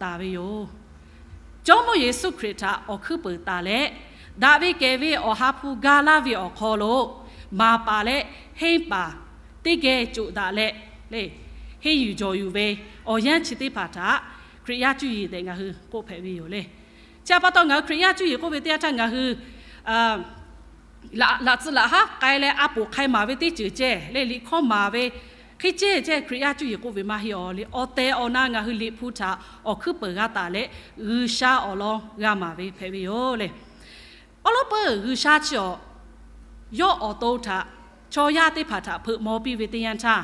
taˍ ve yoˬ. Jawˇmawˇ Yeˍsuˆ Hkriꞈ htaꞈ awˬ hkuiˉ peuˬ taˍ leh, daꞈ ve kehˬ ve Awˬ ha hpu ga laˇ ve awˬ hk'aw lo maˍ paˍ leh henˇ paˍ teˇ geh coꞈ daꞈ leh, le, henˇ yuˬ jawˬ yuˬ ve awˬ yanˇ chi teˇ hpaˍ htaꞈ Hkriꞈ yaˇ cuˇ yiˍ tehꞈ ngaˬ hui k'oˆ hpehꞈ ve yoˬ le. Chi htaꞈ pa taw ngaˬ hui Hkriꞈ yaˇ cuˇ yiˍ k'oˆ ve teˇ yanˇ htaˇ ngaˬ hui laꞈ tcuh laꞈ haˉ k'ai leh a poˍ hk'ai maˍ ve teˇ ceuˬ ceh le, liꞈ hkawˇ maˍ ve hk'e ceh ceh Hkriꞈ yaˇ cuˇ yiˍ k'oˆ ve maˇ heˆ awˬ le. Awˬ tehˬ awˬ na ngaˬ hui liꞈ hpu htaꞈ awˬ hkuiˉ peuˬ g'a taˍ leh, G'uiˬsha awˬ lawn g'a maˍ ve hpehꞈ ve yoˬ le. Awˉ lawˉ peuˇ G'uiˬsha chi awˬ, yawˇ awˬ to htaꞈ chaw yaˇ teˇ hpaˍ htaꞈ hpeuꞈ maw piˇ ve teˇ yanˇ htaˇ,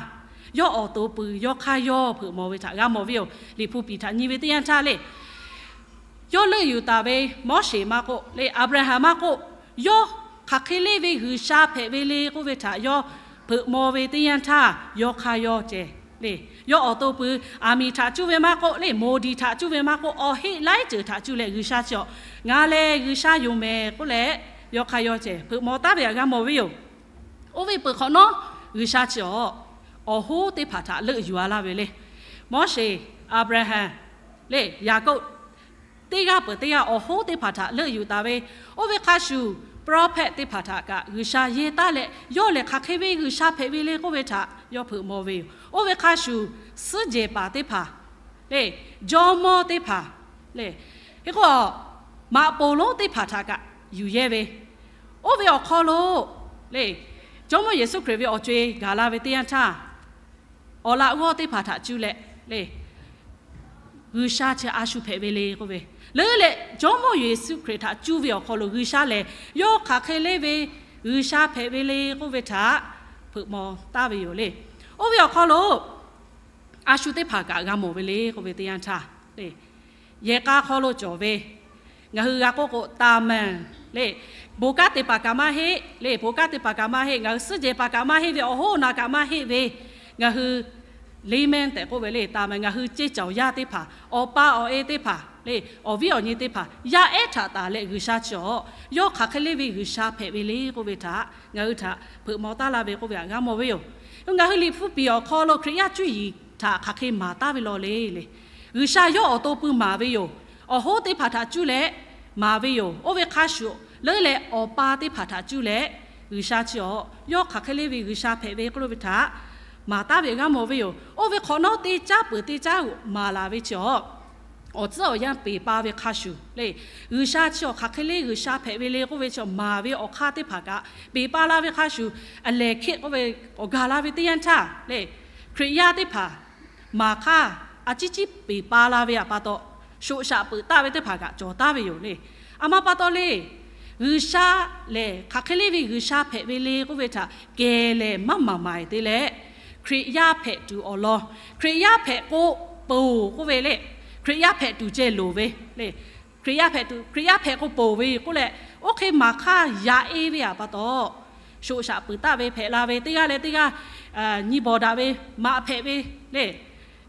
yawˇ awˬ to pui yawˇ hk'aˇ yawˇ hpeuꞈ maw ve htaꞈ g'a mawˬ ve yoˬ. Liꞈ hpu piˍ htaꞈ nyi ve teˇ yanˇ htaˇ le, yawˇ leuˆ yuˬ taˍ ve Moˉseˍ maˇ k'oˆ le, Aˍbraˍhanˍ maˇ k'oˆ, yawˇ hk'aˬ hk'e le ve G'uiˬsha hpehꞈ ve le k'oˆ ve htaꞈ yawˇ hpeuꞈ maw ve teˇ yanˇ htaˇ, yawˇ hk'aˇ yawˇ ceh le, yawˇ awˬ to pui aˬ miˍ htaꞈ cuˇ ve maˇ k'oˆ le, moˍdiˍ htaꞈ cuˇ ve maˇ k'oˆ, awˬ heˆ laiˉ ceuˬ htaꞈ cuˇ leh G'uiˬsha chi awˬ, Ngaˬ lehˬ G'uiˬsha yoˬ mehˍ k'oˆ leh, yawˇ hk'aˇ yawˇ ceh hpeuꞈ maw taˉ ve htaꞈ g'a mawˬ ve yoˬ. Oˇ ve peuˬ hk'awꞈ nawˉ G'uiˬsha chi awˬ, awˬ hoˉ teˇ hpaˍ htaꞈ leuˆ yuˬ a laˇ ve le. Moˉseˍ, Aˍbraˍhanˍ, le, Yaˍkoˆ, teˇ g'aˇ peuˬ teˇ g'aˇ awˬ hoˉ teˇ hpaˍ htaꞈ leuˆ yuˬ taˍ ve, oˇ ve hk'a shuˍ prophet teˇ hpaˍ htaꞈ kaꞈ G'uiˬsha yehˇ taˉ leh, yawˇ lehˬ hk'aˬ hk'e ve G'uiˬsha hpehꞈ ve le k'oˆ ve htaꞈ yawˇ hpeuꞈ maw ve yoˬ. Oˇ ve hk'a shuˍ suhˉ jehˬ paˍ teˇ hpaˍ le, jawˇmawˇ teˇ hpaˍ le, hk'e k'o maꞈ poˍ lonˉ teˇ hpaˍ htaꞈ kaꞈ yuˬ yehˇ ve, oˇ ve awˬ hk'aw lo le, Jawˇmawˇ Yeˍsuˆ Hkriꞈ ve awˬ co e gaˬ la ve teˇ yanˇ htaˇ, awˬ laꞈ g'awˇ teˇ hpaˍ htaꞈ cuˇ leh le, G'uiˬsha chi a shu hpehꞈ ve le k'oˆ ve, leuˉ leh Jawˇmawˇ Yeˍsuˆ Hkriꞈ htaꞈ cuˇ ve awˬ hk'aw lo G'uiˬsha lehˬ yawˇ hk'aˬ hk'e le ve G'uiˬsha hpehꞈ ve le k'oˆ ve htaꞈ hpeuꞈ maw taˉ ve yoˬ le. Oˇ ve awˬ hk'aw lo a shu teˇ hpaˍ kaꞈ g'a mawˬ ve le k'oˆ ve teˇ yanˇ htaˇ le, yehˬ k'a hk'aw lo cawˬ ve, ngaˬ hui g'a k'oˆ k'o taˍ meunˍ le, bon kanˉ te paˍ kaꞈ maˇ heˆ le, bon kanˉ te paˍ kaꞈ maˇ heˆ, ngaˬ hui suhˉ jehˬ paˍ kaꞈ maˇ heˆ ve, awˬ hoˉ awˬ na kaꞈ maˇ heˆ ve, ngaˬ hui layman tehꞈ k'oˆ ve le, taˍ meunˍ ngaˬ hui ceˇ cawˬ yaˇ teˇ hpaˍ, awˬ pa awˬ e teˇ hpaˍ le, awˬ viˉ awˬ nyi teˇ hpaˍ yaˇ ehˉ htaꞈ taˍ leh G'uiˬsha chi awˬ, yawˇ hk'aˬ hk'e le ve G'uiˬsha hpehꞈ ve le k'oˆ ve htaꞈ ngaˬ hui htaꞈ hpeuꞈ maw taˉ laˇ ve k'oˆ ve htaꞈ g'a mawˬ ve yoˬ. Ngaˬ hui liꞈ hpu piˍ awˬ hk'aw lo Hkriꞈ yaˇ cuˇ yiˍ htaꞈ hk'aˬ hk'e maˍ taˉ ve law le le, G'uiˬsha yawˇ awˬ to pui maˍ ve yoˬ. Awˬ hoˉ teˇ hpaˍ htaꞈ cuˇ leh maˍ ve yoˬ. Oˇ ve hk'a shuˍ leuˉ leh awˬ pa teˇ hpaˍ htaꞈ cuˇ leh G'uiˬsha chi awˬ, yawˇ hk'aˬ hk'e le ve G'uiˬsha hpehꞈ ve k'oˆ lo ve htaꞈ maˍ taˉ ve g'a mawˬ ve yoˬ. Oˇ ve hk'awꞈ nawˉ teˇ caˉ peuˬ teˇ caˉ maˍ laˬ ve chi awˬ, awˬ tcuhˉ awˬ yanˇ peˬ pa ve hk'a shuˍ le, G'uiˬsha chi awˬ hk'aˬ hk'e le G'uiˬsha hpehꞈ ve le k'oˆ ve chi awˬ maˍ ve awˬ hk'aˇ teˇ hpaˍ kaꞈ peˬ pa la ve hk'a shuˍ, aˬ lehˬ hk'e k'oˆ ve awˬ gaˬ la ve teˇ yanˇ htaˇ le, Hkriꞈ yaˇ teˇ hpaˍ maˍ hk'aˇ a ciˉ ciˉ peˬ pa la ve htaꞈ pa taw, shoꞈ shaꞈ peuˬ taˆ ve teˇ hpaˍ kaꞈ cawˬ taˍ ve yoˬ le. A ma pa taw le, G'uiˬsha lehˬ hk'aˬ hk'e le ve G'uiˬsha hpehꞈ ve le k'oˆ ve htaꞈ kehˬ lehˬ maˇ maˍ maˍ te leh, Hkriꞈ yaˇ hpehꞈ tuˬ awˬ lawn, Hkriꞈ yaˇ hpehꞈ k'o ponˬ k'oˆ ve le, Hkriꞈ yaˇ hpehꞈ tuˬ ceh loˍ ve le, Hkriꞈ yaˇ hpehꞈ tuˬ, Hkriꞈ yaˇ hpehꞈ k'o ponˬ ve k'oˆ leh, oˇ hk'e maˍ hk'aˇ yaꞈ e ve htaꞈ pa taw, shoꞈ shaꞈ peuˬ taˆ ve hpehꞈ la ve, teˇ g'aˇ leh teˇ g'aˇ nyi bawˬ daꞈ ve, maꞈ hpehꞈ ve le,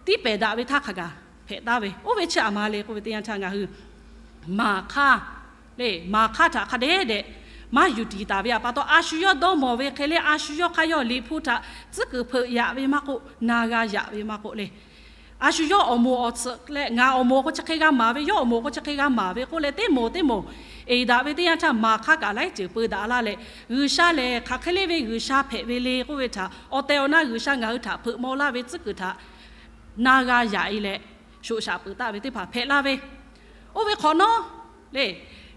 tiˉ pehˍ daꞈ ve htaˇ hk'a gaˬ hpehꞈ taˍ ve, oˇ ve chi a ma le k'oˆ ve teˇ yanˇ htaˇ ngaˬ hui maˍ hk'aˇ le, maˍ hk'aˇ htaꞈ hk'a dehꞈ dehꞈ maˇ yuˬ tiˍ taˍ ve htaꞈ pa taw, a shu yawˇ dawˇ mawˬ ve hk'e le, a shu yawˇ hk'aˇ yawˇ liꞈ hpu htaꞈ tcuhˉ kuiˬ hpeuꞈ yaꞈ ve maˇ k'oˆ, na g'a yaꞈ ve maˇ k'oˆ le, a shu yawˇ awˬ moˍ awˬ tsuhꞈ leh ngaˬ awˬ moˍ k'o chi hk'e g'a maˍ ve, yawˇ awˬ moˍ k'o chi hk'e g'a maˍ ve k'oˆ leh, teˇ moˍ teˇ moˍ eˍ daꞈ ve teˇ yanˇ htaˇ maˍ hk'aˇ kaꞈ laiˉ ceuˬ peu daꞈ laˇ leh, G'uiˬsha lehˬ hk'aˬ hk'e le ve G'uiˬsha hpehꞈ ve le k'oˆ ve htaꞈ awˬ tehˬ awˬ na G'uiˬsha ngaˬ hui htaꞈ hpeuꞈ maw laˇ ve tcuhˉ kuiˬ htaꞈ na g'a yaꞈ e leh, shoꞈ shaꞈ peuˬ taˆ ve teˇ hpaˍ hpehꞈ la ve, oˇ ve hk'awꞈ nawˉ le,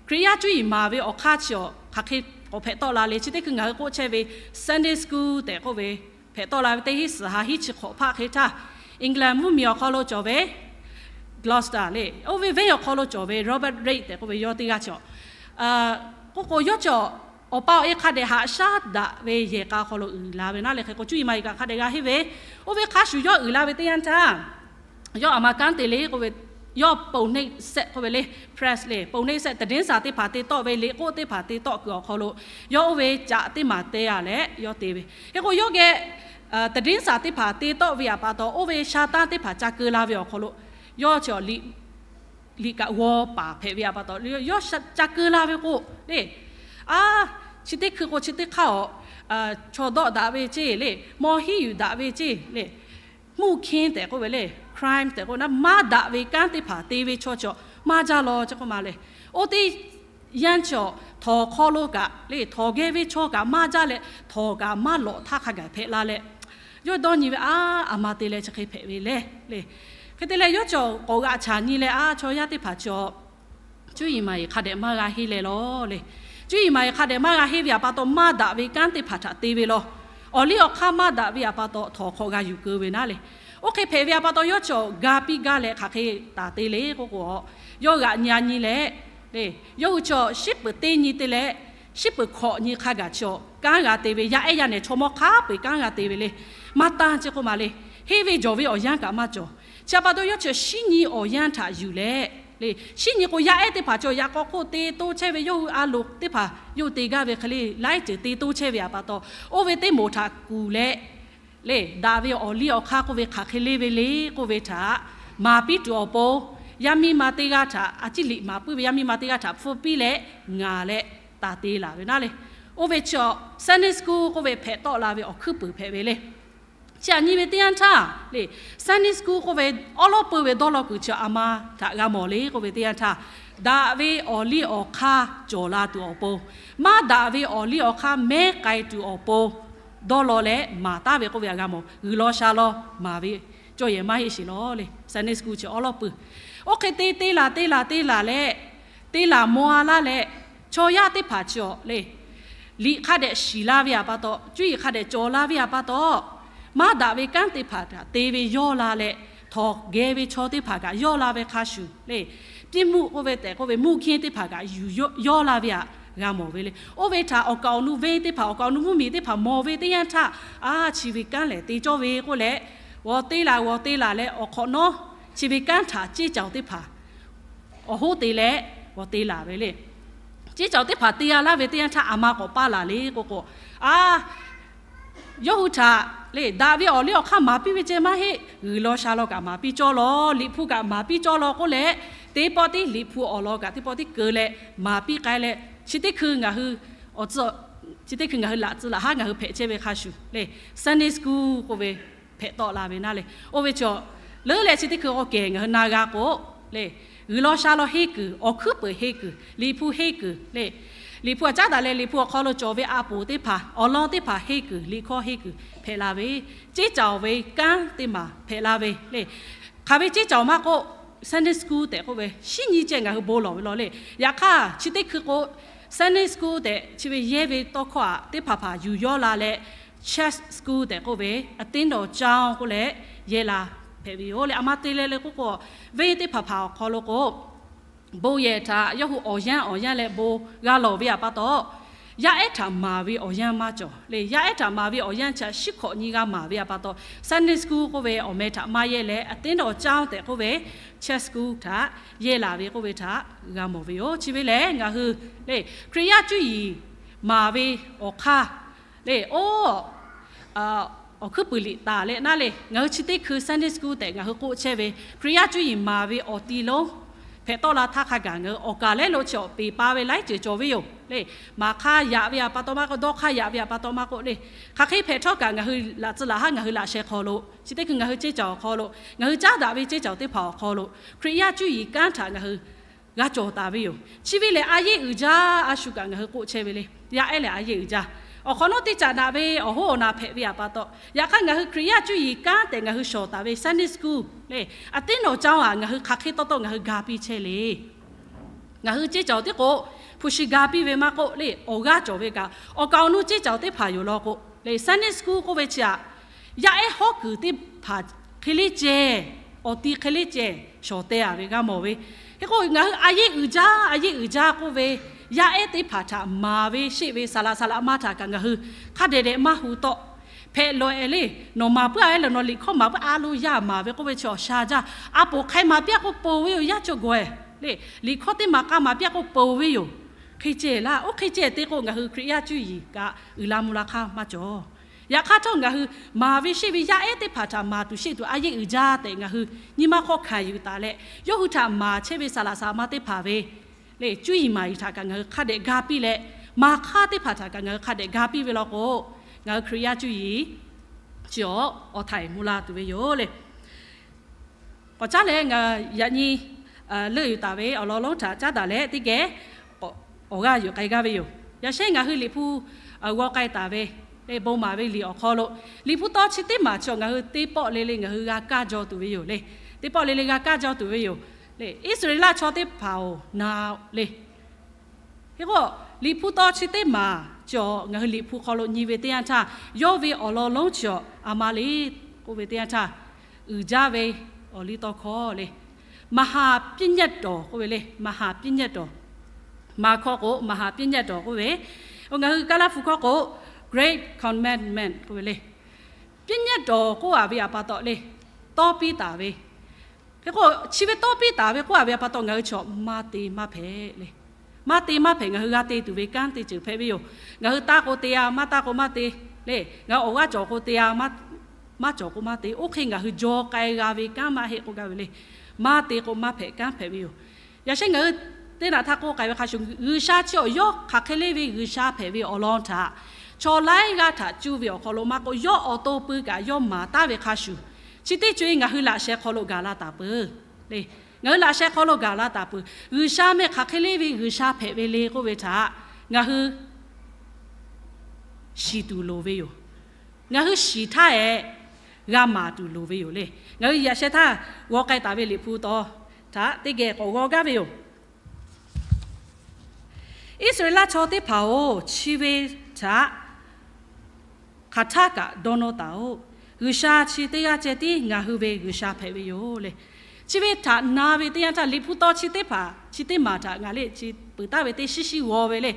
Hkriꞈ yaˇ cuˇ yiˍ maˍ ve awˬ hk'aˇ chi awˬ hk'aˬ hk'e k'awꞈ hpehꞈ tawˆ la le. Chi teˇ hkui ngaˬ hui k'oˆ chehˇ ve Sunday school tehꞈ k'oˆ ve hpehꞈ tawˆ la ve teˇ hinˉ suhˍ ha hinˉ chi hk'awꞈ hpaˆ hk'e htaˇ, England mvuhˇmiˬ awˬ hk'aw lo cawˬ ve Gloucester le, oˇ ve venˇ awˬ hk'aw lo cawˬ ve Robert Reid tehꞈ k'oˆ ve yawˇ teˇ g'aˇ chi awˬ, k'oˆ k'o yawˇ chi awˬ, awˬ pa awˬ e hk'a dehꞈ haꞈ shaˉ daꞈ ve yehˬ k'a hk'aw lo uiˍ la ve naˉ leh hk'e k'o cuˇ yiˍ maˇ yiˍ kaꞈ hk'a dehꞈ g'a henˇ ve, oˇ ve hk'a shuˍ yawˇ uiˍ la ve teˇ yanˇ htaˇ, yawˇ a ma kanˉ te le k'oˆ ve, yawˇ ပုံနှိပ်စက် k'oˆ ve le, press le ပုံနှိပ်စက် သတင်းစာ teˇ hpaˍ te tawˆ ve, liꞈ k'oˆ teˇ hpaˍ te tawˆ kuiˬ awˬ hk'aw lo yawˇ oˇ ve caꞈ teˇ maˬ te a leh yawˇ te ve. Hk'e k'o yawˇ geh သတင်းစာ teˇ hpaˍ te tawˆ ve htaꞈ pa taw, oˇ ve sha tanˇ teˇ hpaˍ ca keu la ve awˬ hk'aw lo yawˇ chi awˬ liꞈ kaꞈ g'aw paˍ hpehꞈ ve htaꞈ pa taw, yawˇ ca keu la ve k'o le, a, chi teˇ hkui k'o chi teˇ hk'aˇ awˬ, chaw dawˆ daꞈ ve ceˇ le, mawˇ hiˉ yuˬ daꞈ ve ceˇ le, မှုခင်း tehꞈ k'oˆ ve le, crime tehꞈ k'o na, maˇ daꞈ ve kanˉ teˇ hpaˍ te ve chaw cawˬ maˇ jaˇ law ce k'oˆ ma le. Oˇ teˇ yanˇ cawˬ, htawnˍ hk'aw lo kaꞈ le, htawnˍ geh ve chaw kaꞈ maˇ jaˇ leh, htawnˍ kaꞈ maˇ lawꞈ htaˇ hk'a gaˬ hpehꞈ la leh, yawˇ dawˇ nyi ve, a, a ma te leh chi hk'e hpehꞈ ve le le. Hk'e te leh yawˇ cawˬ k'awꞈ g'aꞈ chaˬ nyi leh, a, chaw yaˇ teˇ hpaˍ cawˬ cuˇ yiˍ maˍ yiˍ hk'a dehꞈ maˇ g'a henˇ leh law le. Cuˇ yiˍ maˍ yiˍ hk'a dehꞈ maˇ g'a henˇ ve aꞈ pa taw, maˇ daꞈ ve kanˉ teˇ hpaˍ htaꞈ te ve law. Awˬ liˇ awˬ hk'aˇ maˇ daꞈ ve aꞈ pa taw, htawnˍ hk'aw g'a yuˬ keu ve naˉ le. Oˇ hk'e hpehꞈ ve aꞈ pa taw, yawˇ cawˬ ga piˇ gaˇ leh hk'aˬ hk'e taˍ te le k'oˆ k'o, yawˇ g'aꞈ nyi nyi leh le, yawˇ hui cawˬ shiˉ peuˍ teˇ nyi te leh, shiˉ peuˍ hkawꞈ nyi hk'a gaˬ cawˬ kanˉ g'a te ve, yaˇ ehˉ yaˇ nehˬ chaw mawˇ hk'a peu-eˬ kanˉ g'a te ve le. Maˇ tanˇ ce k'oˆ ma le. Henˇ ve jawˬ ve awˬ yanˇ kaꞈ maˇ cawˬ. Chi aꞈ pa taw yawˇ cawˬ shiˉ nyi awˬ yanˇ htaꞈ yuˬ leh le, shiˉ nyi k'o yaˇ ehˉ teˇ hpaˍ cawˬ yaꞈ k'aw hk'oˆ te toˇ chehˇ ve, yawˇ hui a loˍ teˇ hpaˍ yawˇ hui te gaˇ ve hk'e le, laiˉ ceuˬ te toˇ chehˇ ve aꞈ pa taw, oˇ ve teˇ moˍ htaꞈ kuˬ leh le, daꞈ ve awˬ liˇ awˬ hk'aˇ k'oˆ ve hk'aˬ hk'e le ve le k'oˆ ve htaꞈ maˍ piˇ tuˬ awˬ pon, yaˇ miˇ ma teˇ g'aˇ htaꞈ, a ciˉ liꞈ maˍ puiˉ ve yaˇ miˇ ma teˇ g'aˇ htaꞈ hpfuhˇ piˇ leh ngaˬ leh taˍ te laˬ ve naˉ le. Oˇ ve chi Sunday school k'oˆ ve hpehꞈ tawˆ la ve awˬ hkuiˉ puiˍ hpehꞈ ve le. Chi aꞈ nyi ve teˇ yanˇ htaˇ le, Sunday school k'oˆ ve awˉ lawˉ peu ve dawˇ law kuiˬ chi aꞈ ma htaꞈ g'a mawˬ le k'oˆ ve teˇ yanˇ htaˇ, daꞈ ve awˬ liˇ awˬ hk'aˇ cawˬ la tuˬ awˬ pon, maˇ daꞈ ve awˬ liˇ awˬ hk'aˇ mehˉ k'ai tuˬ awˬ pon dawˇ law leh maˍ taˍ ve k'oˆ ve htaꞈ g'a mawˬ. G'uiˬ law sha law maˍ ve cawˇ yehˬ maˇ heˆ sheˍ law le. Sunday school chi awˉ lawˉ peu. Oˇ hk'e te te laˬ te laˬ te laˬ leh, te laˬ maw a laˇ leh, chaw yaˇ teˇ hpaˍ chi awˬ le, liꞈ hk'a dehꞈ shiˍ la ve aꞈ pa taw, cuˇ yiˍ hk'a dehꞈ cawˬ la ve aꞈ pa taw, maˇ daꞈ ve kanˉ teˇ hpaˍ htaꞈ te ve yawˇ la leh, htawnˍ geh ve chaw teˇ hpaˍ kaꞈ yawˇ la ve hk'a shuˍ le, ပြစ်မှု k'oˆ ve tehꞈ k'oˆ ve မှုခင်း teˇ hpaˍ kaꞈ yuˬ yawˇ la ve htaꞈ g'a mawˬ ve le. Oˇ ve htaꞈ awˬ kaˍ awˬ nu venˇ teˇ hpaˍ, awˬ kaˍ awˬ nu mvuhˇmiˬ teˇ hpaˍ mawˬ ve teˇ yanˇ htaˇ, a, chi ve kanˉ lehˬ te cawˇ ve k'oˆ leh, g'aw te laˬ g'aw te laˬ leh awˬ hk'awꞈ nawˉ, chi ve kanˉ htaꞈ ceˇ cawˬ teˇ hpaˍ awˬ hoˉ te leh g'aw te laˬ ve le. Ceˇ cawˬ teˇ hpaˍ te g'a laˇ ve teˇ yanˇ htaˇ, aˬ ma k'awꞈ paˇ laˬ le k'oˆ k'o, a, yawˇ hui htaꞈ le, daꞈ ve awˬ liˇ awˬ hk'aˇ maˍ piˇ ve ceh maˇ heˆ, g'uiˬ law sha law kaꞈ maˍ piˇ cawˇ law, liꞈ hpu kaꞈ maˍ piˇ cawˇ law k'oˆ leh, teˇ pawˆ tiˉ liꞈ hpu awˬ lawn kaꞈ teˇ pawˆ tiˉ keu leh maˍ piˇ k'ai leh, chi teˇ hkui ngaˬ hui awˬ tcuh, chi teˇ hkui ngaˬ hui laꞈ tcuh laꞈ haˉ ngaˬ hui hpehꞈ chehˇ ve hk'a shuˍ le, Sunday school k'oˆ ve hpehꞈ tawˆ la ve naˉ le. Oˇ ve chi awˬ leuˉ leh chi teˇ hkui k'awꞈ kehˬ ngaˬ hui na g'a k'o le, g'uiˬ law sha law henˇ kuiˬ, awˬ hkuiˉ peuˍ henˇ kuiˬ, liꞈ hpu henˇ kuiˬ le, liꞈ hpu aꞈ caˉ daꞈ leh liꞈ hpu awˬ hk'aw lo cawˬ ve a poˍ teˇ hpaˍ, awˬ lawn teˇ hpaˍ henˇ kuiˬ, liꞈ hkawˇ henˇ kuiˬ hpehꞈ la ve, ceˇ cawˬ ve kanˉ teˇ maˬ hpehꞈ la ve le. Hk'aˬ ve ceˇ cawˬ maˇ k'oˆ, Sunday school tehꞈ k'oˆ ve shiˉ nyi ceh ngaˬ hui bon lawˬ ve law le. Yaꞈ hk'aˇ chi teˇ hkui k'o, Sunday school tehꞈ chi ve yehˇ ve tawˇ hkawˇ aꞈ teˇ hpaˍ hpaˍ yuˬ yawˇ la leh, church school tehꞈ k'oˆ ve အသင်းတော်ကျောင်း k'oˆ leh yehˇ la hpehꞈ ve yoˬ le. Aˬ ma te leh le k'oˆ k'o, venˇ teˇ hpaˍ hpaˍ awˬ hk'aw lo k'o, bon yehˬ htaꞈ yawˇ hui awˬ yanˇ awˬ yanˇ leh bon g'a lawˬ ve aꞈ pa taw, yaˇ ehˉ htaꞈ maˍ ve awˬ yanˇ maˇ cawˬ le. Yaˇ ehˉ htaꞈ maˍ ve awˬ yanˇ chi aꞈ shiˉ hkawꞈ nyi g'a maˍ ve aꞈ pa taw, Sunday school k'oˆ ve awˬ meh htaꞈ maˇ yehˇ leh, အသင်းတော်ကျောင်း tehꞈ k'oˆ ve church school htaꞈ yehˇ la ve k'oˆ ve htaꞈ g'a mawˬ ve yoˬ. Chi ve lehˬ ngaˬ hui le, Hkriꞈ yaˇ cuˇ yiˍ maˍ ve awˬ hk'aˇ le, oˇ awˬ hkuiˉ puiˍ liꞈ taˍ leh naˉ le, ngaˬ hui chi teˇ hkui Sunday school tehꞈ ngaˬ hui k'oˆ chehˇ ve, Hkriꞈ yaˇ cuˇ yiˍ maˍ ve awˬ ti lonˉ hpehꞈ tawˆ la htaˇ hk'a gaˬ ngaˬ hui awˬ kaˍ lehˉ lo chi awˬ peˍ pa ve laiˉ ceuˬ cawˬ ve yoˬ le. Maˍ hk'aˇ yaꞈ ve aꞈ pa taw maˇ k'oˆ, dawˇ hk'aˇ yaꞈ ve aꞈ pa taw maˇ k'oˆ le, hk'aˬ hk'e hpehꞈ htawˇ kaꞈ ngaˬ hui laꞈ tcuh laꞈ haˉ ngaˬ hui laꞈ sheh hk'aw lo, chi teˇ hkui ngaˬ hui ceˇ cawˬ awˬ hk'aw lo, ngaˬ hui caˉ daꞈ ve ceˇ cawˬ teˇ hpaˍ awˬ hk'aw lo, Hkriꞈ yaˇ cuˇ yiˍ kanˉ htaꞈ ngaˬ hui g'a cawˬ taˍ ve yoˬ. Chi ve lehˬ a yeˇ uiˍ jaˇ a shu kaꞈ ngaˬ hui k'oˆ chehˇ ve le. Yaˇ ehˉ lehˬ a yeˇ uiˍ jaˇ. Awˬ hk'awꞈ nawˉ teˇ caꞈ naꞈ ve awˬ hoˉ awˬ naꞈ hpehꞈ ve aꞈ pa taw, yaꞈ hk'aˇ ngaˬ hui Hkriꞈ yaˇ cuˇ yiˍ kanˉ tehꞈ ngaˬ hui shawˍ taˍ ve Sunday school le, အသင်းတော်ကျောင်း aꞈ ngaˬ hui hk'aˬ hk'e tawˇ tawˆ ngaˬ hui ga piˇ chehˇ le. Ngaˬ hui ceˇ cawˬ tiˉ k'o, hpu shi ga piˇ ve maˇ k'oˆ le, awˬ g'aˇ cawˬ ve kaꞈ awˬ kaˍ awˬ nu ceˇ cawˬ teˇ hpaˍ yoˬ law k'o le, Sunday school k'oˆ ve chi aꞈ yaˇ ehˉ hawˉ kuiˬ teˇ hpaˍ hk'e le ceh, awˬ ti hk'e le ceh shawˍ teh a ve g'a mawˬ ve. Hk'e k'o ngaˬ hui a yeˇ uiˍ jaˇ, a yeˇ uiˍ jaˇ k'oˆ ve, yaˇ ehˉ teˇ hpaˍ htaꞈ maˍ ve sheˆ ve saˍ laꞈ saˍ laꞈ ma htaꞈ kaꞈ ngaˬ hui hk'a dehꞈ dehꞈ maˇ hu tawˆ. Hpehꞈ lawˬ e le, nawˬ maˍ puiˉ a ve lehˬ nawˬ liꞈ hkawˇ maˍ puiˉ a lo yaˇ maˍ ve k'oˆ ve chi awˬ sha jaˇ. A poˍ hk'ai maˍ piˇ a k'oˆ ponˬ ve yoˬ, yaˇ cawˬ gawˬ e le. Liꞈ hkawˇ teˇ maˍ k'a maˍ piˇ a k'oˆ ponˬ ve yoˬ. Hk'e ceh laˇ, oˇ hk'e ceh te k'o ngaˬ hui Hkriꞈ yaˇ cuˇ yiˍ kaꞈ uiˍ la mvuh la hk'aˇ maˇ cawˬ. Yaꞈ hk'aˇ htawˇ ngaˬ hui maˍ ve sheˆ ve yaˇ ehˉ teˇ hpaˍ htaꞈ maˍ tuˬ sheˆ tuˬ a yeˇ uiˍ jaˇ tehꞈ ngaˬ hui nyi ma hk'aw hkanˍ yuˬ taˍ leh, yawˇ hui htaꞈ maˍ chehˇ ve saˍ laꞈ saˍ laꞈ ma teˇ hpaˍ ve le, cuˇ yiˍ maˍ yiˍ htaꞈ kaꞈ ngaˬ hui hk'a dehꞈ ga piˇ leh, maˍ hk'aˇ teˇ hpaˍ htaꞈ kaꞈ ngaˬ hui hk'a dehꞈ ga piˇ ve law k'o, ngaˬ hui Hkriꞈ yaˇ cuˇ yiˍ chi awˬ awˬ htaiˍ mvuh la tuˬ ve yoˬ le. K'awꞈ caˉ leh ngaˬ yaꞈ nyi leuˆ yuˬ taˍ ve awˬ lawn lonˉ htaꞈ caˉ daꞈ leh teˇ geh awˬ g'aˇ yuˬ k'ai gaˇ ve yoˬ. Yaꞈ shehˉ ngaˬ hui Liꞈ hpu g'aw k'ai taˍ ve leh bon maˍ ve liꞈ awˬ hk'aw lo, Liꞈ hpu tawˇ chi teˇ maˬ chaw ngaˬ hui teˇ pawˆ le le ngaˬ hui g'a kaˇ jaw tuˬ ve yoˬ le. Teˇ pawˆ le le g'a kaˇ jaw tuˬ ve yoˬ le. Iˉsaˍreˍlaˆ chaw teˇ hpaˍ-oˬ, na le. Hk'e k'o, Liꞈ hpu tawˇ chi teˇ maˬ cawˬ ngaˬ hui Liꞈ hpu hk'aw lo nyi ve teˇ yanˇ htaˇ, yawˇ ve awˬ lawn lonˉ cawˬ a ma le k'oˆ ve teˇ yanˇ htaˇ, uiˍ jaˇ ve awˬ liˇ tawˇ hkawˇ le, มหาบัญญัติ k'oˆ ve le, มหาบัญญัติ maˍ hkawˇ k'o มหาบัญญัติ k'oˆ ve, ngaˬ hui Kaˇlaˇ hpu hkawˇ k'o Great Commandment k'oˆ ve le. บัญญัติ k'oˆ a ve a pa taw le, tawˇ piˇ taˍ ve. Hk'e k'o, chi ve tawˇ piˇ taˍ ve k'oˆ a ve a pa taw ngaˬ hui chaw maˇ te maˇ hpehꞈ le. Maˇ te maˇ hpehꞈ, ngaˬ hui g'a te tuˬ ve kanˉ te ceuˬ hpehꞈ ve yoˬ. Ngaˬ hui taˇ k'o te-a, maˇ taˇ k'o maˇ te le. Ngaˬ hui awˬ g'aˇ cawˬ k'o te-a, maˇ cawˬ k'o maˇ te. Oˇ hk'e ngaˬ hui jaw k'ai g'a ve kanˉ maˇ heˆ k'oˆ gaˇ ve le. Maˇ te k'o maˇ hpehꞈ kanˉ hpehꞈ ve yoˬ. Yaꞈ shehˉ ngaˬ hui teˇ naꞈ htaˇ k'oˆ k'ai ve hk'a shuˍ, G'uiˬsha chi awˬ yawˇ hk'aˬ hk'e le ve G'uiˬsha hpehꞈ ve awˬ lawn htaꞈ chaw laiˉ g'aˇ htaꞈ cuˇ ve awˬ hk'aw lo maˇ k'oˆ, yawˇ awˬ to pui kaꞈ yawˇ maˍ taˉ ve hk'a shuˍ, chi teˇ co-e ngaˬ hui laꞈ sheh hk'aw lo gaˬ la taˍ peuˬ le. Ngaˬ hui laꞈ sheh hk'aw lo gaˬ la taˍ peuˬ. G'uiˬsha meh hk'aˬ hk'e le ve G'uiˬsha hpehꞈ ve le k'oˆ ve htaꞈ ngaˬ hui shiˍ tuˬ loˍ ve yoˬ. Ngaˬ hui shiˍ htaˇ-ehˍ g'a maˍ tuˬ loˍ ve yoˬ le. Ngaˬ hui yaꞈ sheh htaˇ g'aw k'ai taˍ ve Liꞈ hpu tawˇ htaꞈ teˇ geh k'awꞈ g'aw gaˇ ve yoˬ. Iˉsaˍreˍlaˆ chaw teˇ hpaˍ-oˬ, chi ve htaꞈ hk'aˬ htaˇ kaꞈ dawˇ nawˇ taˍ-oꞈ. G'uiˬsha chi teˇ g'aˇ ceh tiˉ ngaˬ hui ve G'uiˬsha hpehꞈ ve yoˬ le. Chi ve htaꞈ na ve teˇ yanˇ htaˇ, Liꞈ hpu tawˇ chi teˇ hpaˍ chi teˇ maˬ htaꞈ ngaˬ le chi peuˬ taˍ ve teˇ shiˉ shiˉ g'aw ve le.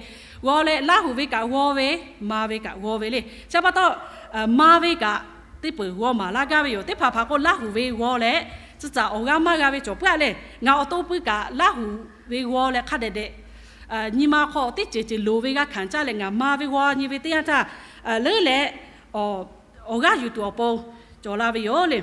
G'aw leh Laˇhuˍ ve kaꞈ g'aw ve, ma ve kaꞈ g'aw ve le. Chi pa taw, ma ve kaꞈ teˇ peuˬ g'aw maˍ laˇ gaˇ ve yoˬ. Teˇ hpaˍ hpaˍ k'o Laˇhuˍ ve g'aw leh, tcuh caˍ awˬ g'aˇ maˇ g'a ve cawˬ puiˉ-a leh, ngaˬ awˬ to pui kaꞈ Laˇhuˍ ve g'aw leh hk'a dehꞈ dehꞈ nyi ma hk'aw teˇ ceuˬ ceuˬ loˍ ve g'a hkanˍ caˇ leh ngaˬ ma ve g'aw nyi ve teˇ yanˇ htaˇ, leuˉ leh awˬ g'aˇ yuˬ tuˬ awˬ pon cawˬ la ve yoˬ le.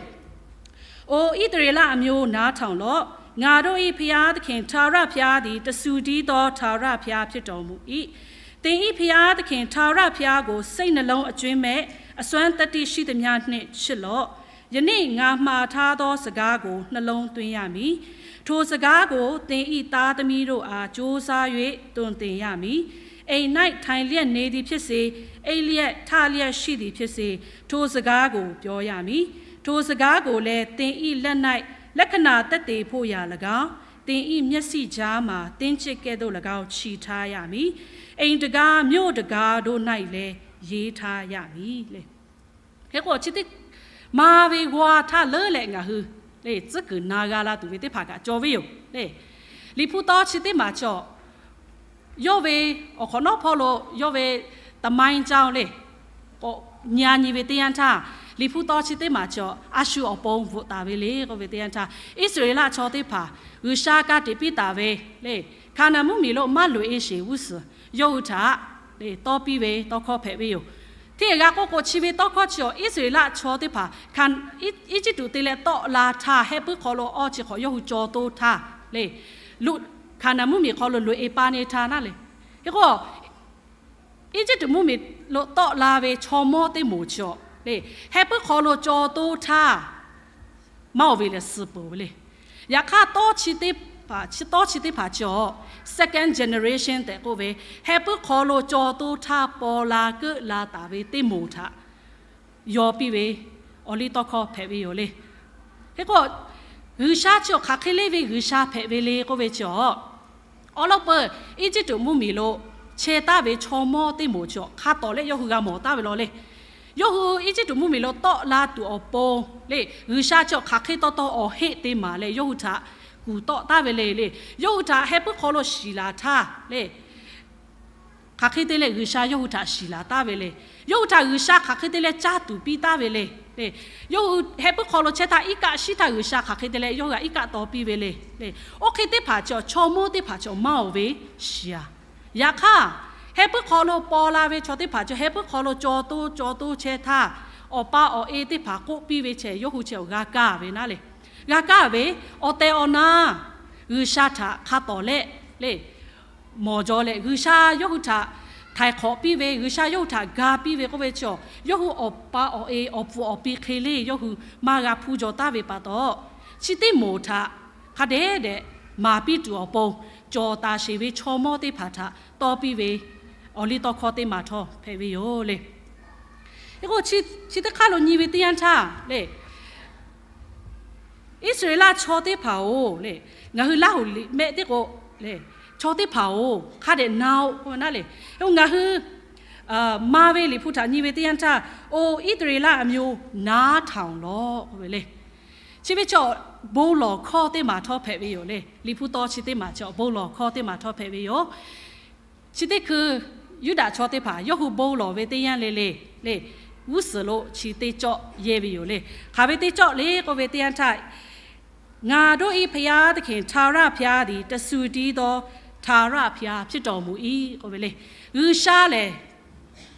အို ဣသရေလအမျိုး, နားထောင်လော့။ ငါတို့၏ ဘုရားသခင် ထာဝရဘုရားသည် တဆူတည်းသော ထာဝရဘုရားဖြစ်တော်မူ၏။ သင်၏ဘုရားသခင် ထာဝရဘုရားကို စိတ်နှလုံးအကြွင်းမဲ့ အစွမ်းသတ္တိရှိသမျှနှင့် ချစ်လော့။ ယနေ့ငါမှာထားသောစကားကို နှလုံးသွင်းရမည်။ ထိုစကားကို သင်၏သားသမီးတို့အား ကြိုးစား၍ သွန်သင်ရမည်။ အိမ်၌ထိုင်လျက်နေသည်ဖြစ်စေ၊ အိပ်လျက်ထလျက်ရှိသည်ဖြစ်စေ၊ ထိုစကားကိုပြောရမည်။ ထိုစကားကိုလည်း သင်၏လက်၌လက္ခဏာသက်သေဖို့ရာ၎င်း၊ သင်၏မျက်စိကြားမှာ သင်းကျစ်ကဲ့သို့၎င်း ချည်ထားရမည်။ အိမ်တံခါး၊ မြို့တံခါးတို့၌လည်း ရေးထားရမည်။ ဟဲကီး chi teˇ, ma ve g'aw htaˇ leuˉ leh ngaˬ hui le tcuhˉ kuiˬ na g'a la tuˬ ve teˇ hpaˍ kaꞈ cawˬ ve yoˬ le. Liꞈ hpu tawˇ chi teˇ maˬ cawˬ, yawˇ ve awˬ hk'awꞈ nawˉ hpawˇ lo yawˇ ve သမိုင်းကြောင်း le, k'awꞈ nyi-a nyi ve teˇ yanˇ htaˇ, Liꞈ hpu tawˇ chi teˇ maˬ cawˬ a shu awˬ pon bvuhꞈ taˍ ve le k'oˆ ve teˇ yanˇ htaˇ, Iˉsaˍreˍlaˆ chaw teˇ hpaˍ G'uiˬsha ka tiꞈ piˇ taˍ ve le, Hkaˍnanˍ mvuhˇmiˬ lo maˇ loꞈ-e sheˍ g'uˇ suhˍ yawˇ hui htaꞈ le tawˇ piˇ ve tawˇ hkawˇ hpehꞈ ve yoˬ. Hteˇ g'a k'oˆ k'o, chi ve tawˇ hkawˇ chi awˬ Iˉsaˍreˍlaˆ chaw teˇ hpaˍ Eˇjiˇtuꞈ te leh tawˆ la htaˇ, heh puiˉ hk'aw lo awˇ chi hk'awꞈ yawˇ hui caw toˇ htaˇ le, Hkaˍnanˍ mvuhˇmiˬ hk'aw lo loꞈ-e pa ne htaˇ naˉ le. Hk'e k'o, Eˇjiˇtuꞈ mvuhˇmiˬ lo tawˆ la ve chaw mawˇ teˇ moˍ chi awˬ le, heh puiˉ hk'aw lo caw toˇ htaˇ maˇ oˬ ve lehˬ suh peuˬ ve le. Yaꞈ hk'aˇ, tawˇ chi teˇ hpaˍ chi, tawˇ chi teˇ hpaˍ chi awˬ second generation tehꞈ k'oˆ ve, heh puiˉ hk'aw lo caw toˇ htaˇ paw la keuˆ la taˍ ve teˇ moˍ htaꞈ yaw piˇ ve awˬ liˇ tawˇ hkawˇ hpehꞈ ve yoˬ le. Hk'e k'o, G'uiˬsha chi awˬ hk'aˬ hk'e le ve G'uiˬsha hpehꞈ ve le k'oˆ ve chi awˬ, awˬ lawn peuˬ Eˇjiˇtuꞈ mvuhˇmiˬ lo chehˇ taˍ ve chaw mawˇ teˇ moˍ chi awˬ hk'a tawˍ leh yawˇ hui g'a mawˬ taˍ ve law le. Yawˇ hui Eˇjiˇtuꞈ mvuhˇmiˬ lo tawˆ la tuˬ awˬ pon le, G'uiˬsha chi awˬ hk'aˬ hk'e taw taw awˬ heˆ te maˍ leh yawˇ hui htaꞈ kuˬ tawˆ taˍ ve le le. Yawˇ hui htaꞈ heh puiˉ hk'aw lo shiˍ laˬ htaˇ le, hk'aˬ hk'e te leh G'uiˬsha yawˇ hui htaꞈ shiˍ laˬ taˍ ve le. Yawˇ hui htaꞈ G'uiˬsha hk'aˬ hk'e te leh caˇ tuˬ piˇ taˍ ve le. Yawˇ hui heh puiˉ hk'aw lo chehˇ htaˇ iˉ kaˆ shiˉ htaˇ G'uiˬsha hk'aˬ hk'e te leh yawˇ hui htaꞈ iˉ kaˆ taw piˇ ve le. Oˇ hk'e teˇ hpaˍ chi awˬ chaw mawˇ teˇ hpaˍ chi awˬ maˇ oˬ ve shiˍ-a. Yaꞈ hk'aˇ, heh puiˉ hk'aw lo paw la ve chaw teˇ hpaˍ chi heh puiˉ hk'aw lo caw toˇ caw toˇ chehˇ htaˇ, awˬ pa awˬ e teˇ hpaˍ k'oˆ piˇ ve chehˇ yawˇ hui chi awˬ g'a kaˇ ve naˉ le. G'a kaˇ ve, awˬ tehˬ awˬ na G'uiˬsha htaꞈ hk'a tawˍ leh le, mawˬ jaw leh G'uiˬsha yawˇ hui htaꞈ htaiˍ hk'awꞈ piˇ ve, G'uiˬsha yawˇ hui htaꞈ ga piˇ ve k'oˆ ve chi awˬ, yawˇ hui awˬ pa awˬ e awˬ pfuhˍ awˬ pi hk'e le yawˇ hui maˇ g'a hpuˇ jaw taˍ ve pa taw, chi teˇ moˍ htaꞈ hk'a dehꞈ dehꞈ maˍ piˇ tuˬ awˬ pon, cawˬ taˍ sheˍ ve chaw mawˇ teˇ hpaˍ htaꞈ tawˇ piˇ ve awˬliˇtawˇhkawˇ teˇ maˬ htawˇ hpehꞈ ve yoˬ le. Hk'e k'o, chi teˇ hk'aˇ lo nyi ve teˇ yanˇ htaˇ le, Iˉsaˍreˍlaˆ chaw teˇ hpaˍ-oˬ le, ngaˬ hui Laˇhuˍ liꞈ mehˆ tiˉ k'o le, chaw teˇ hpaˍ-oˬ, hk'a dehꞈ na-oˆ k'oˆ ve naˉ le. Hk'e k'o, ngaˬ hui maˍ ve Liꞈ hpu htaꞈ nyi ve teˇ yanˇ htaˇ, အိ Iˉsaˍreˍlaˆ အမျိုး နားထောင်လော့ k'oˆ ve le. Chi ve chaw bon lawˬ hkawˇ teˇ maˬ htawˇ hpehꞈ ve yoˬ le. Liꞈ hpu taw chi teˇ maˬ chaw bon lawˬ hkawˇ teˇ maˬ htawˇ hpehꞈ ve yoˬ. Chi teˇ hkui Yuˇdaꞈ chaw teˇ hpaˍ yawˇ hui bon lawˬ ve teˇ yanˇ le le, le, g'uˇ suhˍ lo chi teˇ cawˆ yehˇ ve yoˬ le. Hk'aˬ ve teˇ cawˆ le k'oˆ ve teˇ yanˇ htaˇ, ငါတို့၏ ဘုရားသခင် ထာဝရဘုရားသည် တဆူတည်းသော ထာဝရဘုရားဖြစ်တော်မူ၏ k'oˆ ve le. G'uiˬsha lehˬ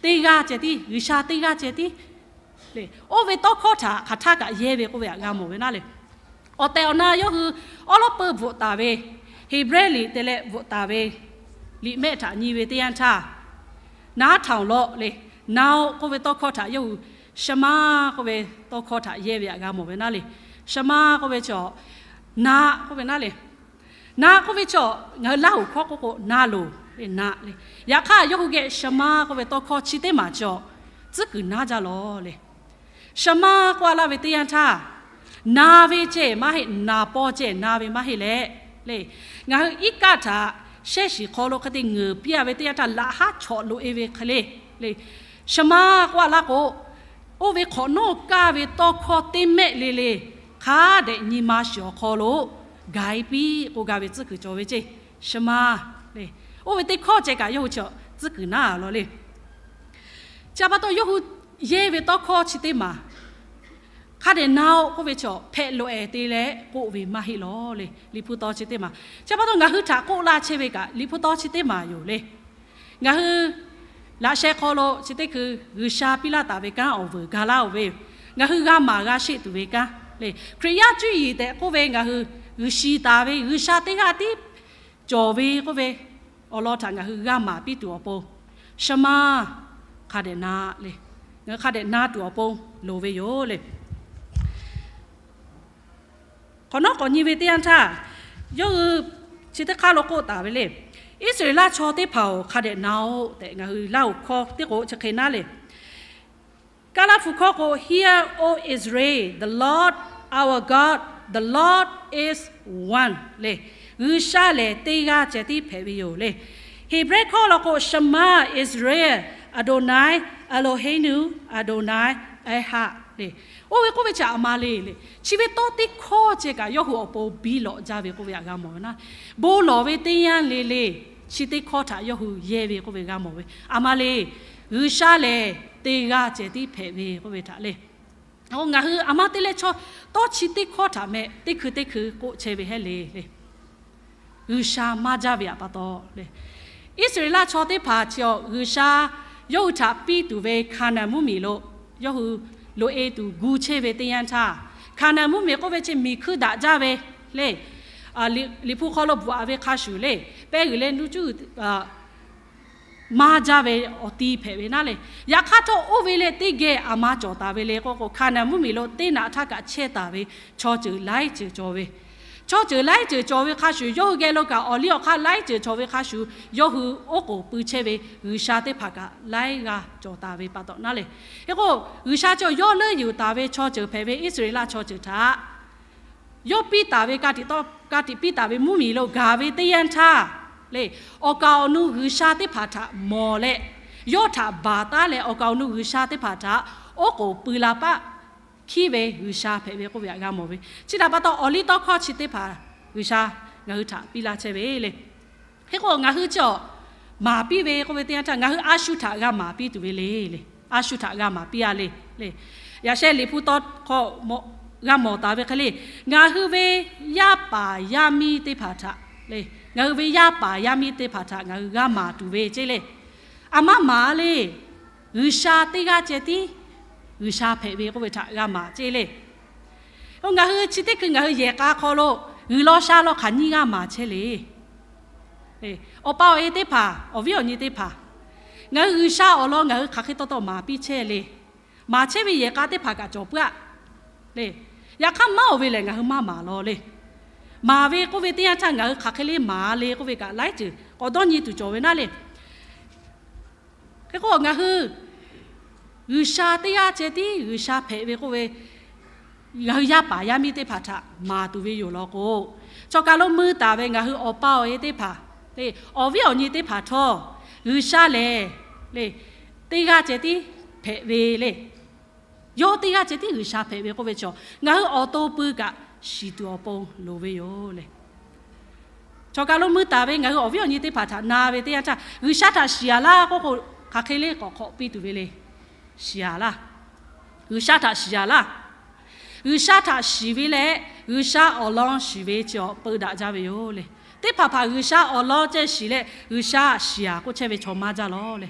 teˇ g'aˇ ceh tiˉ, G'uiˬsha teˇ g'aˇ ceh tiˉ le. Oˇ ve tawˇ hkawˇ htaꞈ hk'aˬ htaˇ kaꞈ yehˇ ve k'oˆ ve htaꞈ g'a mawˬ ve naˉ le. Awˬ tehˬ awˬ na yawˇ hui awˉ lawˉ peuˇ bvuhꞈ taˍ ve, Heˍbrehˇ liꞈ te leh bvuhꞈ taˍ ve liꞈ mehˆ htaꞈ nyi ve teˇ yanˇ htaˇ, နားထောင်လော့ le, na-oˆ k'oˆ ve tawˇ hkawˇ htaꞈ yawˇ hui ရှမါ k'oˆ ve tawˇ hkawˇ htaꞈ yehˇ ve htaꞈ g'a mawˬ ve naˉ le. ရှမါ k'oˆ ve chaw, na k'oˆ ve naˉ le. Na k'oˆ ve chaw ngaˬ hui Laˇhuˍ hkawˇ k'oˆ k'o na loˬ le, na le. Yaꞈ hk'aˇ yawˇ hui geh ရှမါ k'oˆ ve tawˇ hkawˇ chi teˇ maˬ chaw tcuhˉ kuiˬ naˉ jaˇ lawˬ le. ရှမါ k'oˆ a laˇ ve teˇ yanˇ htaˇ, na ve ceh maˇ heˆ, naˍ paw ceh na ve maˇ heˆ leh le. Ngaˬ hui iˉ kaˆ htaꞈ shehˇ shiˍ hk'aw lo hk'e te ngeuˍ piˇ a ve teˇ yanˇ htaˇ laꞈ haˉ chawꞈ loꞈ e ve hk'e le le. ရှမါ k'oˆ a laˇ k'o, oˇ ve hk'awꞈ nawˉ kaˇ ve tawˇ hkawˇ teˇ mehˆ le le hk'a dehꞈ nyi ma shiˍ awˬ hk'aw lo gaˬ e piˇ k'oˆ gaˇ ve tcuhˉ kuiˬ cawˬ ve ceh. ရှမါ le. Oˇ ve teˇ hkawˇ ceh kaꞈ yawˇ hui chaw tcuhˉ kuiˬ naˉ a lawˬ le. Chi pa taw yawˇ hui yehˇ ve tawˇ hkawˇ chi teˇ maˬ hk'a dehꞈ na-oˆ k'oˆ ve chaw hpehꞈ loꞈ ehˍ te leh k'oˆ ve maˇ heˆ lawˬ le. Liꞈ hpu taw chi teˇ maˬ, chi pa taw ngaˬ hui htaꞈ k'oˆ laˇ chehˇ ve kaꞈ Liꞈ hpu taw chi teˇ maˬ yoˬ le. Ngaˬ hui laꞈ sheh hk'aw lo chi teˇ hkui G'uiˬsha piˇ laˇ taˍ ve kanˉ awˬ vuiˬ ga laˇ-oˬ ve, ngaˬ hui g'a maˍ g'a sheˆ tuˬ ve kanˉ le. Hkriꞈ yaˇ cuˇ yiˍ tehꞈ k'oˆ ve ngaˬ hui G'uiˬsha shiˍ taˍ ve G'uiˬsha teˇ g'aˇ tiˉ cawˬ ve k'oˆ ve awˬ lawn htaꞈ ngaˬ hui g'a maˍ piˇ tuˬ awˬ pon, ရှမါ hk'a dehꞈ na le, ngaˬ hui hk'a dehꞈ na tuˬ awˬ pon loˍ ve yoˬ le. Hk'awꞈ nawˉ k'awꞈ nyi ve teˇ yanˇ htaˇ, yawˇ hui chi teˇ hk'aˇ lo k'oˆ taˍ ve le. Iˉsaˍreˍlaˆ chaw teˇ hpaˍ-oˬ, hk'a dehꞈ na-oˆ tehꞈ ngaˬ hui Laˇhuˍ hkawˇ tiˉ k'o chi hk'e naˉ le. Kaˇlaˇ hpu hkawˇ k'o, Hear, O Israel, the Lord our God, the Lord is one le. G'uiˬsha lehˬ teˇ g'aˇ ceh tiˉ hpehꞈ ve yoˬ le. Heˍbrehˇ hkawˇ law k'o, Shema Israel, Adonai Eloheinu, Adonai Ehad le. Oˇ ve k'oˆ ve chi a ma le le. Chi ve tawˇ teˇ hkawˇ ceh kaꞈ yawˇ hui awˬ pon biˇ lawꞈ jaˇ ve k'oˆ ve htaꞈ g'a mawˬ ve naˉ. Bon lawˬ ve teˇ yanˇ le le, chi teˇ hkawˇ htaꞈ yawˇ hui yehˇ ve k'oˆ ve g'a mawˬ ve. A ma le, G'uiˬsha lehˬ teˇ g'aˇ ceh tiˉ hpehꞈ ve k'oˆ ve htaꞈ le. Ngaˬ hui a ma te leh chaw tawˇ chi teˇ hkawˇ htaꞈ meh teˇ hkui teˇ hkui k'oˆ chehˇ ve hehˉ le le. G'uiˬsha maˇ jaˇ ve htaꞈ pa taw le, Iˉsaˍreˍlaˆ chaw teˇ hpaˍ chi awˬ G'uiˬsha yawˇ hui htaꞈ piˇ tuˬ ve Hkaˍnanˍ mvuhˇmiˬ lo yawˇ hui loꞈ-e tuˬ gu chehˇ ve teˇ yanˇ htaˇ, Hkaˍnanˍ mvuhˇmiˬ k'oˆ ve chi miˬ hkui daꞈ jaˇ ve le. Liꞈ hpu hk'aw lo bvuhꞈ a ve hk'a shuˍ le, pehˇ g'uiˬ leh nuˇ cuˇ maˇ jaˇ ve awˬ ti hpehꞈ ve naˉ le. Yaꞈ hk'aˇ htawˇ oˇ ve leh teˇ geh a ma cawˬ taˍ ve le k'oˆ k'o, Hkaˍnanˍ mvuhˇmiˬ lo teˇ naꞈ htaˇ kaꞈ chehˇ taˍ ve chaw ceuˬ laiˉ ceuˬ cawˬ ve, chaw ceuˬ laiˉ ceuˬ cawˬ ve hk'a shuˍ, yawˇ hui geh lo kaꞈ awˬ liˇ awˬ hk'aˇ laiˉ ceuˬ cawˬ ve hk'a shuˍ, yawˇ hui oˉ k'oˍ pui chehˇ ve G'uiˬsha teˇ hpaˍ kaꞈ laiˉ g'aˇ cawˬ taˍ ve pa taw naˉ le. Hk'e k'o, G'uiˬsha cawˬ yawˇ leuˉ yuˬ taˍ ve chaw ceuˬ hpehꞈ ve Iˉsaˍreˍlaˆ chaw ceuˬ htaꞈ yawˇ piˇ taˍ ve ka tiꞈ piˇ taˍ ve mvuhˇmiˬ lo gaˬ ve teˇ yanˇ htaˇ le, awˬ kaˍ awˬ nu G'uiˬsha teˇ hpaˍ htaꞈ mawˬ leh, yawˇ htaꞈ baˬ taˉ leh awˬ kaˍ awˬ nu G'uiˬsha teˇ hpaˍ htaꞈ oˉ k'oˍ pui la paˆ hkiˉ ve G'uiˬsha hpehꞈ ve k'oˆ ve htaꞈ g'a mawˬ ve. Chi htaꞈ pa taw awˬliˇtawˇhkawˇ chi teˇ hpaˍ G'uiˬsha ngaˬ hui htaꞈ piˇ laˇ chehˇ ve le. Hk'e k'o, ngaˬ hui chi awˬ maˍ piˇ ve k'oˆ ve teˇ yanˇ htaˇ, ngaˬ hui a shu htaꞈ g'a maˍ piˇ tuˬ ve le le. A shu htaꞈ g'a maˍ piˇ a le le. Yaꞈ sheh Liꞈ hpu taw hk'aw g'a mawˬ taˍ ve hk'e le, ngaˬ hui ve yaˇ paˍ yaˇ miˇ teˇ hpaˍ htaꞈ le, ngaˬ hui ve yaˇ paˍ yaˇ miˇ teˇ hpaˍ htaꞈ ngaˬ hui g'a maˍ tuˬ ve ceˇ le. A maˇ maˍ a le. G'uiˬsha teˇ g'aˇ ceh tiˉ G'uiˬsha hpehꞈ ve k'oˆ ve htaꞈ g'a maˍ ceˇ le. Ngaˬ hui chi teˇ hkui ngaˬ hui yehˬ k'a hk'aw lo g'uiˬ law sha law hk'aˬ nyiˇ g'aˇ maˍ chehˇ le. Awˬ pa awˬ e teˇ hpaˍ, awˬ viˉ awˬ nyi teˇ hpaˍ, ngaˬ hui G'uiˬsha awˬ lawn ngaˬ hui hk'aˬ hk'e taw taw maˍ piˇ chehˇ le. Maˍ chehˇ ve yehˬ k'a teˇ hpaˍ kaꞈ cawˬ puiˉ aˆ le. Yaꞈ hk'aˇ maˇ oˬ ve lehˬ ngaˬ hui maˇ maˍ law le. Maˍ ve k'oˆ ve teˇ yanˇ htaˇ ngaˬ hui hk'aˬ hk'e le maˍ le k'oˆ ve kaꞈ laiˉ ceuˬ k'awꞈ dawˇ nyi tuˬ cawˬ ve naˉ le. Hk'e k'o ngaˬ hui G'uiˬsha teˇ g'aˇ ceh tiˉ G'uiˬsha hpehꞈ ve k'oˆ ve, ngaˬ hui yaˇ paˍ yaˇ miˇ teˇ hpaˍ htaꞈ maˍ tuˬ ve yoˬ law k'o, chaw kaˬ lo mui taˍ ve ngaˬ hui awˬ pa awˬ e teˇ hpaˍ, awˬ viˉ awˬ nyi teˇ hpaˍ htawˇ, G'uiˬsha lehˬ le, teˇ g'aˇ ceh tiˉ hpehꞈ ve le. Yawˇ teˇ g'aˇ ceh tiˉ G'uiˬsha hpehꞈ ve k'oˆ ve chaw, ngaˬ hui awˬ to pui kaꞈ shiˍ tuˬ awˬ pon loˍ ve yoˬ le. Chaw kaˬ lo mui taˍ ve ngaˬ hui awˬ viˉ awˬ nyi teˇ hpaˍ htaꞈ na ve teˇ yanˇ htaˇ, G'uiˬsha htaꞈ shiˍ a laˇ k'oˆ k'o, hk'aˬ hk'e le k'awꞈ hk'awꞈ piˇ tuˬ ve le. Shiˍ a laˇ. G'uiˬsha htaꞈ shiˍ a laˇ. G'uiˬsha htaꞈ shiˍ ve leh G'uiˬsha awˬ lawn shiˍ ve chi awˬ peu daꞈ jaˇ ve yoˬ le. Teˇ hpaˍ hpaˍ G'uiˬsha awˬ lawn ceh shiˍ leh G'uiˬsha shiˍ a k'oˆ chehˇ ve chaw maˇ jaˇ law le.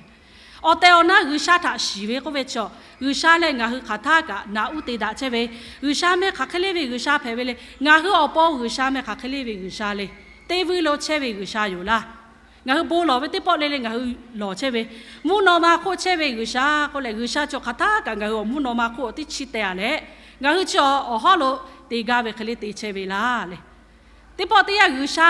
Awˬ tehˬ awˬ na G'uiˬsha htaꞈ shiˍ ve k'oˆ ve chaw, G'uiˬsha leh ngaˬ hui hk'aˬ htaˇ kaꞈ naꞈ uˉ te daꞈ chehˇ ve, G'uiˬsha meh hk'aˬ hk'e le ve G'uiˬsha hpehꞈ ve le, ngaˬ hui awˬ pon G'uiˬsha meh hk'aˬ hk'e le ve G'uiˬsha le. Teˇ vuiˇ lo chehˇ ve G'uiˬsha yoˬ laˇ. Ngaˬ hui bon lawˬ ve teˇ pawˆ le le ngaˬ hui lawˬ chehˇ ve, mvuhˇ naw ma hk'oˆ chehˇ ve G'uiˬsha k'oˆ leh, G'uiˬsha chi hk'aˬ htaˇ kaꞈ ngaˬ hui awˬ mvuhˇ naw ma hk'oˆ teˇ chiˇ teh a leh, ngaˬ hui chi awˬ hawˉ lo te gaˇ ve hk'e le te chehˇ ve laˇ le. Teˇ pawˆ teˇ yanˇ G'uiˬsha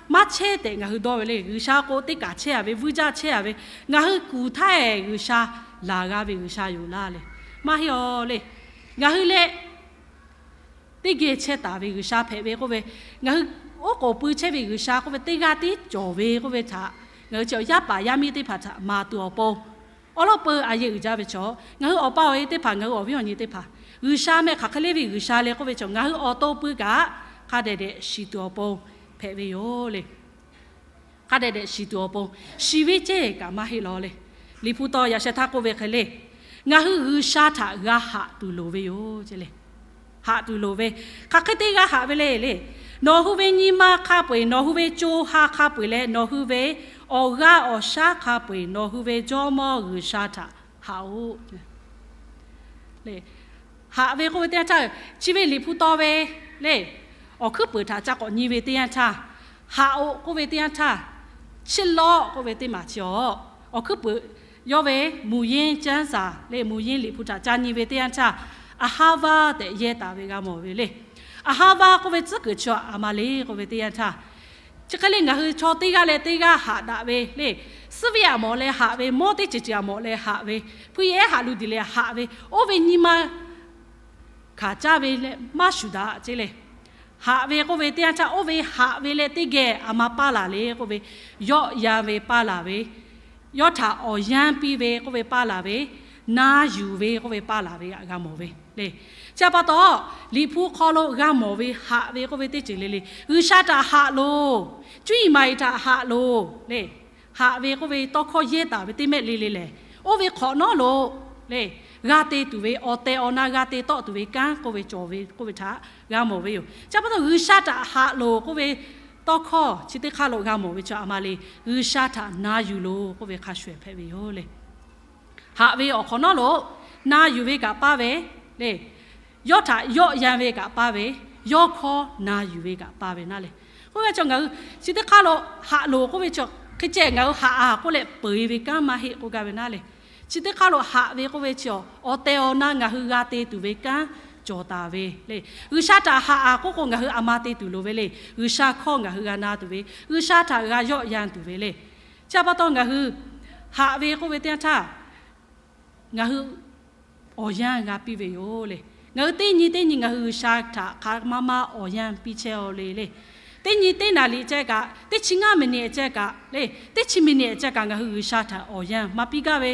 maˇ chehˇ tehꞈ ngaˬ hui dawˇ ve le. G'uiˬsha k'o teˇ kaˬ chehˇ a ve, vuiˇ jaˇ chehˇ a ve, ngaˬ hui kuˬ htaˇ ehˍ G'uiˬsha laˬ g'a ve G'uiˬsha yoˬ laˇ le. Maˇ heˆ aw le. Ngaˬ hui leh teˇ geh chehˇ taˍ ve G'uiˬsha hpehꞈ ve k'oˆ ve, ngaˬ hui oˉ k'oˍ pui chehˇ ve G'uiˬsha k'oˆ ve teˇ g'aˇ tiˉ cawˬ ve k'oˆ ve htaꞈ ngaˬ hui chi awˬ yaˇ paˍ yaˇ miˇ teˇ hpaˍ htaꞈ maˍ tuˬ awˬ pon, awˉ lawˉ peu a yehˬ uiˍ jaˇ ve chaw, ngaˬ hui awˬ pa awˬ e teˇ hpaˍ, ngaˬ hui awˬ viˉ awˬ nyi teˇ hpaˍ, G'uiˬsha meh hk'aˬ hk'e le ve G'uiˬsha le k'oˆ ve chaw, ngaˬ hui awˬ to pui kaꞈ hk'a dehꞈ dehꞈ shiˍ tuˬ awˬ pon hpehꞈ ve yoˬ le. Hk'a dehꞈ dehꞈ shiˍ tuˬ awˬ pon, shiˍ ve ceh kaꞈ maˇ heˆ law le. Liꞈ hpu taw yaꞈ sheh htaˇ k'oˆ ve hk'e le, ngaˬ hui G'uiˬsha htaꞈ g'a haꞈ tuˬ loˍ ve yoˬ ce le. Haꞈ tuˬ loˍ ve, hk'aˬ hk'e te g'a haꞈ ve le le. Nawˬ hui ve nyi ma hk'a peu-eˬ, nawˬ hui ve co ha hk'a peu-eˬ leh nawˬ hui ve awˬ g'aˇ awˬ shaˉ hk'a peu-eˬ nawˬ hui ve Jawˇmawˇ G'uiˬsha htaꞈ haꞈ-oꞈ. Haꞈ ve k'oˆ ve teˇ yanˇ htaˇ, chi ve Liꞈ hpu taw ve le, awˬ hkuiˉ peuˍ htaꞈ ca k'awꞈ nyi ve teˇ yanˇ htaˇ, haꞈ-oꞈ k'oˆ ve teˇ yanˇ htaˇ, chiˇ lawˆ k'oˆ ve teˇ maˬ chi awˬ, awˬ hkuiˉ peuˍ yawˇ ve မူရင်းကျမ်းစာ le, မူရင်း Liꞈ hpu htaꞈ ca nyi ve teˇ yanˇ htaˇ, အဟောင်း tehꞈ yehˇ taˍ ve g'a mawˬ ve le. အဟောင်း k'oˆ ve tcuhˉ kuiˬ chi a ma le k'oˆ ve teˇ yanˇ htaˇ, chi hk'e le ngaˬ hui chaw teˇ g'aˇ leh teˇ g'aˇ haꞈ daꞈ ve le, suhˉ ve a mawˬ leh haꞈ ve, mawˇ teˇ ceuˬ ceuˬ a mawˬ leh haꞈ ve, hpuiˇ yehˬ ehˉ haꞈ lu diˬ leh haꞈ ve, oˇ ve nyi ma hkanˍ caˇ ve leh maˇ shuˍ daꞈ ce le. Haꞈ ve k'oˆ ve teˇ yanˇ htaˇ, oˇ ve haꞈ ve leh teˇ geh a ma paˇ laˬ le k'oˆ ve, yawˆ yan ve paˇ laˬ ve, yawˇ htaꞈ awˬ yanˇ piˇ ve k'oˆ ve paˇ laˬ ve, na yuˬ ve k'oˆ ve paˇ laˬ ve g'a mawˬ ve le. Chi pa taw, Liꞈ hpu hk'aw lo g'a mawˬ ve haꞈ ve k'oˆ ve teˇ ceuˬ le le, G'uiˬsha htaꞈ haꞈ loˬ, cuˇ yiˍ maˍ yiˍ htaꞈ haꞈ loˬ le. Haꞈ ve k'oˆ ve tawˇ hkawˇ yehˇ taˍ ve teˇ mehˆ le le lehˬ, oˇ ve hk'awꞈ nawˉ lo le, g'a te tuˬ ve awˬ tehˬ awˬ na g'a te tawˆ tuˬ ve kanˉ k'oˆ ve cawˬ ve k'oˆ ve htaꞈ g'a mawˬ ve yoˬ. Chi pa taw G'uiˬsha htaꞈ haꞈ loˬ k'oˆ ve tawˇ hkawˇ chi teˇ hk'aˇ lo g'a mawˬ ve chaw a ma le, G'uiˬsha htaꞈ na yuˬ loˬ k'oˆ ve hk'a shuˍ ehˍ hpehꞈ ve yoˬ le. Haꞈ ve awˬ hk'awꞈ nawˉ lo na yuˬ ve kaꞈ paˇ ve le, yawˇ htaꞈ yawˆ yan ve kaꞈ paˇ ve, yawˇ hkawˇ na yuˬ ve kaꞈ paˇ ve naˉ le. K'oˆ ve chaw ngaˬ hui chi teˇ hk'aˇ lo haꞈ loˬ k'oˆ ve chaw hk'e ceh ngaˬ hui haꞈ a k'oˆ leh peu eˬ ve kanˉ maˇ heˆ k'oˆ gaˇ ve naˉ le. Chi teˇ hk'aˇ lo haꞈ ve k'oˆ ve chi awˬ, awˬ tehˬ awˬ na ngaˬ hui g'a te tuˬ ve kanˉ cawˬ taˍ ve le. G'uiˬsha htaꞈ haꞈ a k'oˆ k'o ngaˬ hui a ma te tuˬ loˍ ve le. G'uiˬsha hkawˇ ngaˬ hui g'a na tuˬ ve, G'uiˬsha htaꞈ g'a yawˆ yan tuˬ ve le. Chi pa taw ngaˬ hui haꞈ ve k'oˆ ve teˇ yanˇ htaˇ, ngaˬ hui awˬ yanˇ g'a piˇ ve yoˬ le. Ngaˬ hui teˇ nyi teˇ nyi ngaˬ hui G'uiˬsha htaꞈ hk'a maˇ maˇ awˬ yanˇ piˇ chehˇ aw le le. Teˇ nyi teˇ naˍ riˍ ceh kaꞈ, teˇ chi ngaˇ miˬniꞈ ceh kaꞈ le, teˇ chi miˬniꞈ ceh kaꞈ ngaˬ hui G'uiˬsha htaꞈ awˬ yanˇ maˇ piˇ gaˇ ve,